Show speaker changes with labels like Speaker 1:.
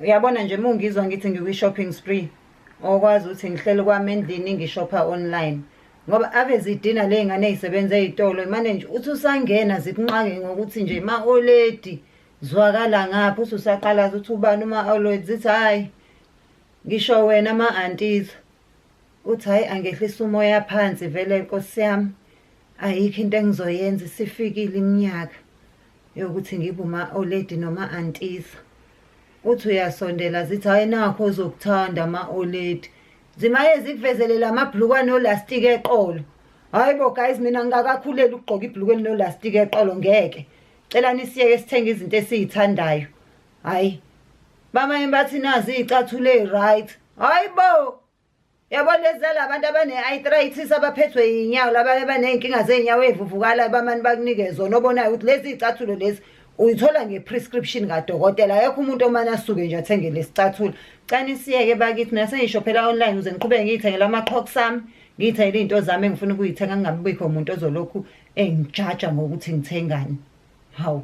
Speaker 1: Uyabona nje uma ungizwa ngithi ngikwi-shopping spree, okwazi ukuthi ngihleli kwami endlini ngishopha online. Ngoba ave zidina ley'ngane ey'sebenza ey'tolo, mane nje uthi usangena zikunqake ngokuthi nje ma-oledi zwakala ngapha, uthi usaqala uthi ubani uma-oledi, zithi hhayi ngisho wena ma-antiza. Uthi hhayi angehlise umoya phansi vele nkosi yami, ayikho into engizoyenza, isifikile iminyaka yokuthi ngibe uma-oledi noma antiza. Uthi uyasondela zithi hhayi nakho ozokuthanda ma-oledi. Zimaye zikuvezele la mabhuluku anolastiki eqolo. Hhayi bo guys, mina ngingakakhuleli ukugqoka ibhuluku elinolastiki eqolo, ngeke. Cela nisiyeke sithenge izinto esiy'thandayo. Hhayi. Bamanye bathi nazi iy'cathulo ey'right. Hhayi bo! Yabo lezi zalabantu abane-arthritis abaphethwe yinyawo, laba abaney'nkinga zey'nyawo ey'vuvukalayo, bamane bakunike zona, obonayo ukuthi lezi iy'cathulo lezi uyithola nge-prescription kadokotela. Akekho umuntu omane asuke nje athenge lesi cathulo. Cela nisiyeke bakithi, mina sengishophela online ukuze ngiqhubeke ngiy'thengele ama-Crocs ami, ngiy'thengele iy'nto zami engifuna ukuy'thenga, kungabibikho muntu ozolokhu engijaja ngokuthi ngithengani. Hawu.